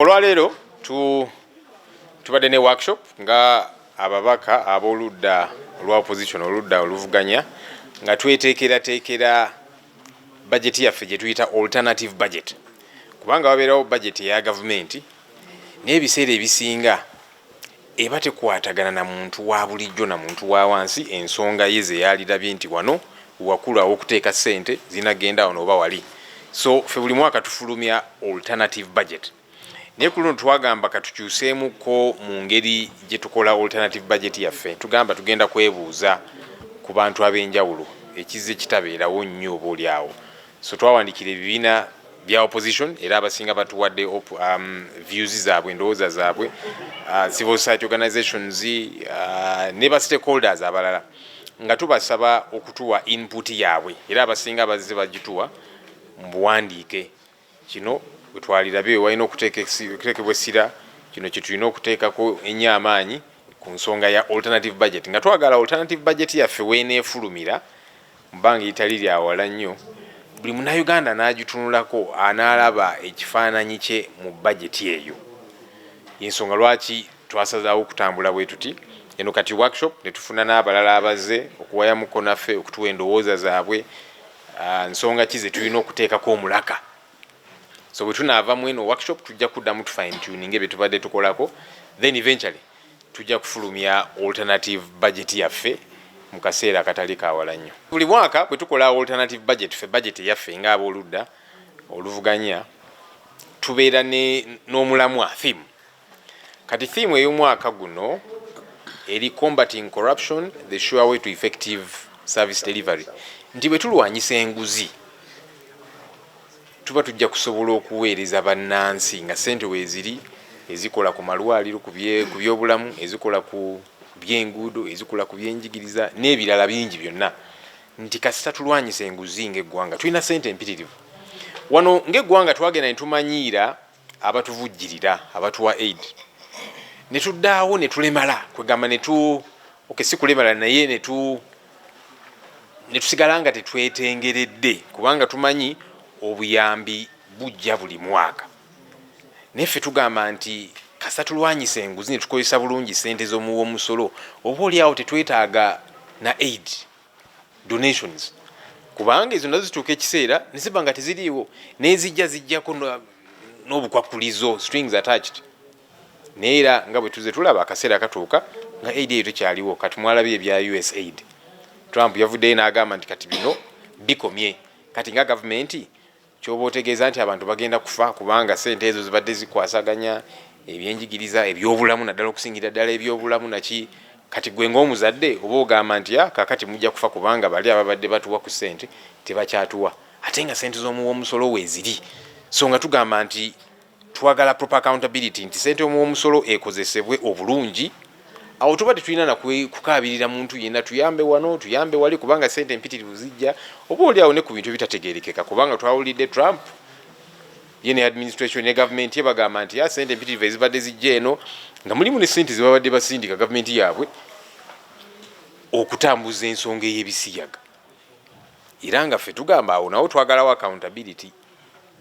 Olwaleero tubadde ne workshop nga ababaka ab'oludda olwa opposition, oludda oluvuganya, nga tweteekerateekera bajeti yaffe gye tuyita alternative budget, kubanga wabeerawo bajeti eya gavumenti, naye ebiseera ebisinga eba tekwatagana na muntu wa bulijjo, na muntu wa wansi, ensonga ye ze yalirabye nti wano wakulu aw'okuteeka ssente zinagenda wano oba wali. So ffe buli mwaka tufulumya alternative budget, naye ku luno twagamba katukyuseemuko mu ngeri gye tukola alternative budget yaffe. Tugamba tugenda kwebuuza ku bantu ab'enjawulo, ekizze kitabeerawo nnyo oba oli awo. So twawandikira ebibiina bya opposition, era abasinga batuwadde views zaabwe, endowooza zaabwe, civil society organizations ne ba stakeholders abalala, nga tubasaba okutuwa input yaabwe, era abasinga bazze bagituwa mu buwandiike. Kino bwe twalirabye walina okuteekebwa essira, kino kye tulina okuteekako ennyo amaanyi ku nsonga ya alternative budget, nga twagala alternative budget yaffe weeneefulumira mu bbanga eritali lyawala nnyo, buli Munnayuganda n'agitunulako anaalaba ekifaananyi kye mu bajeti eyo. Ensonga lwaki twasazaawo okutambula bwe tuti eno kati workshop, ne tufuna n'abalala abazze okuwayamuko naffe, okutuwa endowooza zaabwe, nsonga ki ze tulina okuteekako omulaka. So bwe tunaava mu eno workshop, tujja kuddamu tu fine tuning bye tubadde tukolako, then eventually tujja kufulumya alternative budget yaffe mu kaseera akatali kawala nnyo. Buli mwaka bwe tukola alternative budget, ffe budget eyaffe ng'abooludda oluvuganya tubeera n'omulamwa, theme. Kati theme ey'omwaka guno eri "Combating corruption, the sure way to effective service delivery", nti bwe tulwanyisa enguzi tuba tujja kusobola okuweereza bannansi nga ssente weeziri ezikola ku malwaliro, ku byobulamu, ezikola ku byenguudo, ezikola ku byenjigiriza n'ebirala bingi byonna, nti kasita tulwanyisa enguzi ng'eggwanga tulina ssente empitirivu. Wano ng'eggwanga twagenda ne tumanyiira abatuvujjirira, abatuwa aid, ne tuddaawo ne tulemala, kwegamba ne tu, okay, si kulemala, naye ne tusigala nga tetwetengeredde, kubanga tumanyi obuyambi bujja buli mwaka. Naye ffe tugamba nti kasita tulwanyisa enguzi ne tukozesa bulungi sente z'omuwa omusolo, oba oliawo tetwetaaga na aid donations, kubanga ezo nazo zituuka ekiseera ne ziba nga teziriiwo, n'ezijja zijjako n'obukwakulizo, strings attached. Naye era nga bwe tuze tulaba, akaseera katuuka nga aid eyo tekyaliwo. Kati mwalabye ebya USAID, Trump yavuddeyo n'agamba nti kati bino bikomye. Kati nga gavumenti kyoba otegeeza nti abantu bagenda kufa, kubanga sente ezo zibadde zikwasaganya ebyenjigiriza, ebyobulamu, naddala okusingira ddala ebyobulamu naki. Kati gwe ng'omuzadde oba ogamba nti ya kakati mujja kufa, kubanga bali ababadde batuwa ku sente tebakyatuwa, ate nga sente z'omuwa omusolo weeziri. So nga tugamba nti twagala proper accountability, nti sente omuwa omusolo ekozesebwe obulungi. Awo tuba tetulina nakukaabirira muntu yenna tuyambe wano, tuyambe wali, kubanga sente empitirivu zijja oba oli awo ne ku bintu ebitategerekeka, kubanga twawulidde Trump ye ne administration ne gavumenti ye bagamba nti ya sente empitirivu ezibadde zijja eno, nga mulimu ne sente zebabadde basindika gavumenti yaabwe okutambuza ensonga ey'ebisiyaga. Era nga ffe tugamba awo nawo twagalawo accountability,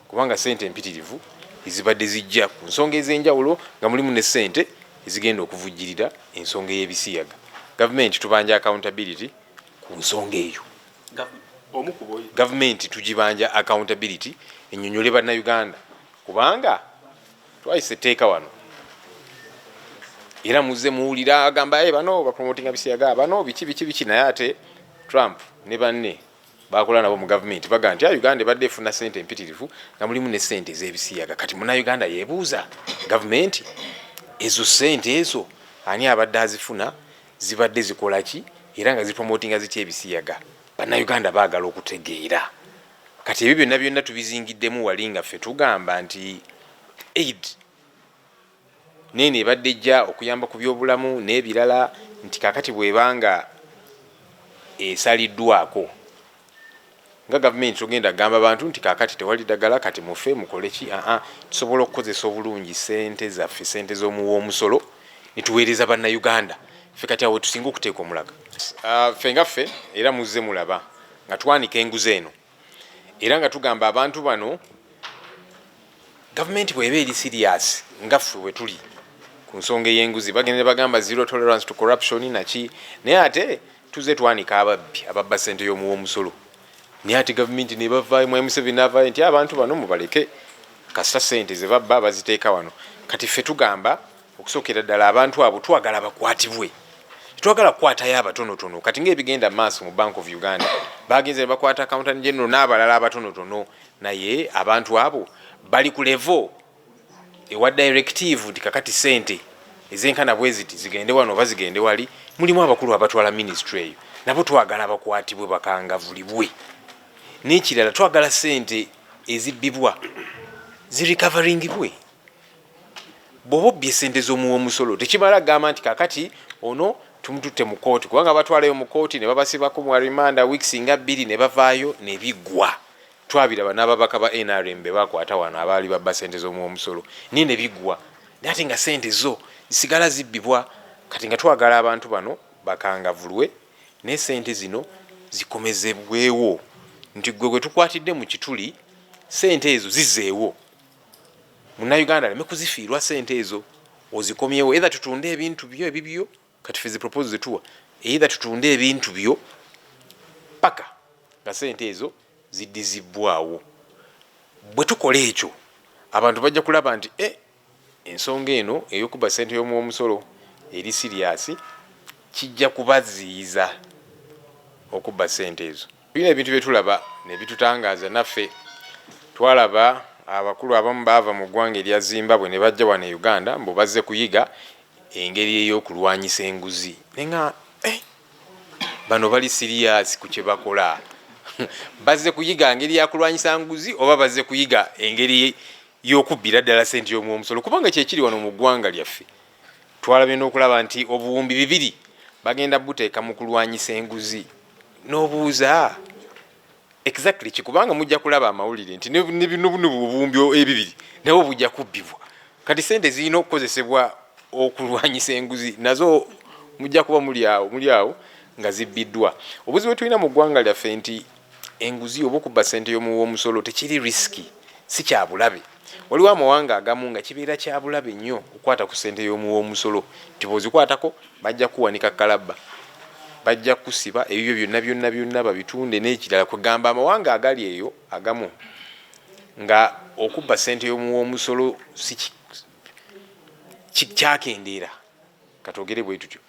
kubanga sente empitirivu ezibadde zijja ku nsonga ez'enjawulo, nga mulimu ne sente ezigenda okuvujjirira ensonga ey'ebisiyaga, gavumenti tubanja accountability ku nsonga eyo. Omu ku boyi. Gavumenti tugibanja accountability, ennyonnyole Bannayuganda, kubanga twayisa etteeka wano, era muzze muwulira agamba, "Eh, bano bapromotinga bisiyaga, bano biki biki biki." Naye ate Trump ne banne bakola nabo mu gavumenti baga nti, "Ah, Uganda ebadde efuna sente empitirivu, nga mulimu ne sente ez'ebisiyaga." Kati Munnayuganda yeebuuza gavumenti, ezo sente ezo ani abadde azifuna, zibadde zikola ki, era nga zipromotinga zitya ebisiyaga? Bannayuganda baagala okutegeera. Kati ebyo byonna byonna tubizingiddemu wali, nga ffe tugamba nti aid neeno ebadde ejja okuyamba ku byobulamu n'ebirala, nti kakati bwebanga esaliddwako nga gavumenti, togenda kugamba bantu nti kakati tewali ddagala, kati mufe mukole ki. Aa, tusobola okukozesa obulungi sente zaffe, sente z'omuwa omusolo, ne tuweereza Bannayuganda. Ffe kati awo tusinga okuteeka omulaga. Ffe nga ffe era muzze mulaba nga twanika enguzi eno, era nga tugamba abantu bano Gavumenti bw'eba eri serious nga ffe bwe tuli ku nsonga ey'enguzi, bagenda ne bagamba zero tolerance to corruption naki, naye ate tuze twanika ababbi ababba ssente y'omuwa omusolo, naye ate gavumenti nebavaayo, mwami Museveni n'avaayo nti abantu bano mubaleke, kasita ssente ze babba baziteeka wano. Kati ffe tugamba okusookera ddala abantu abo twagala bakwatibwe, tetwagala kukwatayo abatonotono. Kati ng'ebigenda maaso mu Bank of Uganda, bagenze ne bakwata accountant general n'abalala abatonotono, naye abantu abo bali ku level ewa directive nti kakati sente ezenkana bwe ziti zigende wano oba zigende wali. Mulimu abakulu abatwala ministry eyo, nabo twagala bakwatibwe bakangavulibwe. N'ekirala, twagala sente ezibbibwa zirecoveringibwe. Bw'oba obbye sente z'omuwa omusolo, tekimala kugamba nti kakati ono tumututte mu kooti, kubanga batwalayo mu kooti ne babasibako mu remand weeks nga 2 ne bavaayo ne biggwa. Twabiraba n'ababaka ba NRM be bakwata wano abaali babba sente z'omuwa omusolo, naye ne biggwa, naye ate nga sente zo zisigala zibbibwa. Kati nga twagala abantu bano bakangavulwe, naye sente zino zikomezebwewo nti gwe gwe tukwatidde mu kituli, sente ezo zizeewo, Munnayuganda aleme kuzifiirwa. Sente ezo ozikomyewo, either tutunde ebintu byo ebibyo. Kati ffe zi proposal zetuwa, either tutunde ebintu byo paka nga sente ezo ziddizibbwawo. Bwe tukola ekyo, abantu bajja kulaba nti ensonga eno ey'okubba sente y'omuwa omusolo eri serious, kijja kubaziyiza okubba sente ezo. Tulina ebintu bye tulaba ne bitutangaaza. Naffe twalaba abakulu abamu baava mu ggwanga erya Zimbabwe ne bajja wano e Uganda mbu bazze kuyiga engeri ey'okulwanyisa enguzi, naye nga bano bali serious ku kye bakola? Bazze kuyiga ngeri yakulwanyisa nguzi oba bazze kuyiga engeri y'okubbira ddala sente y'omuwa omusolo? Kubanga kyekiri wano mu ggwanga lyaffe. Twalabye n'okulaba nti 2000 bagenda buteeka mu kulwanyisa enguzi, n'obuuza exactly ki? Kubanga mujja kulaba amawulire nti ne bino buno 2000 nabwo bujja kubbibwa. Kati sente zirina okukozesebwa okulwanyisa enguzi nazo mujja kuba muli awo nga zibbiddwa. Obuzibu bwe tulina mu ggwanga lyaffe nti enguzi oba okubba sente y'omuwa omusolo tekiri risky, si kyabulabe. Waliwo amawanga agamu nga kibeera kyabulabe nnyo okukwata ku sente y'omuwa omusolo, nti bw'ozikwatako bajja kuwanika kalabba, bajja kusiba ebibyo byonna byonna byonna babitunde. N'ekirala, kwegamba amawanga agali eyo agamu nga okubba sente y'omuwa omusolo si kyakendeera, katwogere bwe tutyo,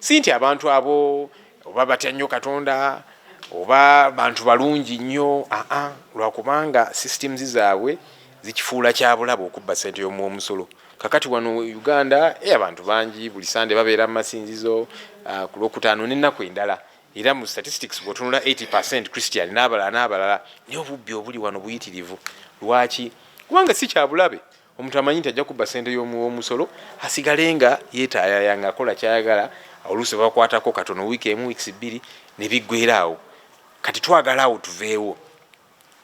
si nti abantu abo oba batya nnyo Katonda oba bantu balungi nnyo, aa, lwakubanga systems zaabwe zikifuula kyabulabe okubba sente y'omuwa omusolo. Kakati wano Uganda, abantu bangi buli Sande babeera mu masinzizo, ku Lwokutaano n'ennaku endala, era mu statistics bw'otunula 80 Christian n'abalala n'abalala, naye obubbi obuli wano buyitirivu. Lwaki? Kubanga si kyabulabe. Omuntu amanyi nti ajja kubba sente y'omuwa omusolo asigale nga yeetaayaya ng'akola kyayagala, oluusi bakwatako katono wiiki emu, wiiki 2 ne biggwera awo. Kati twagala awo tuveewo,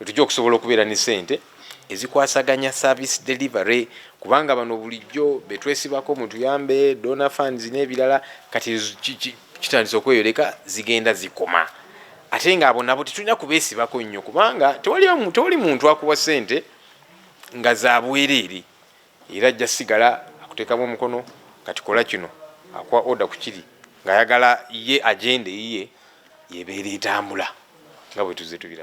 tujja okusobola okubeera ne sente ezikwasaganya service delivery, kubanga bano bulijjo betwesibako mutuyambe, donor funds n'ebirala, kati kitandise okweyoleka zigenda zikoma, ate ng'abo nabo tetulina kubeesibako nnyo, kubanga tewali muntu akuwa sente nga za bwereere, era ajja sigala akuteekamu omukono, kati kola kino, akuwa order ku kiri ng'ayagala ye agenda eyiye yebeera etambula nga bwe tuzze tubiraba.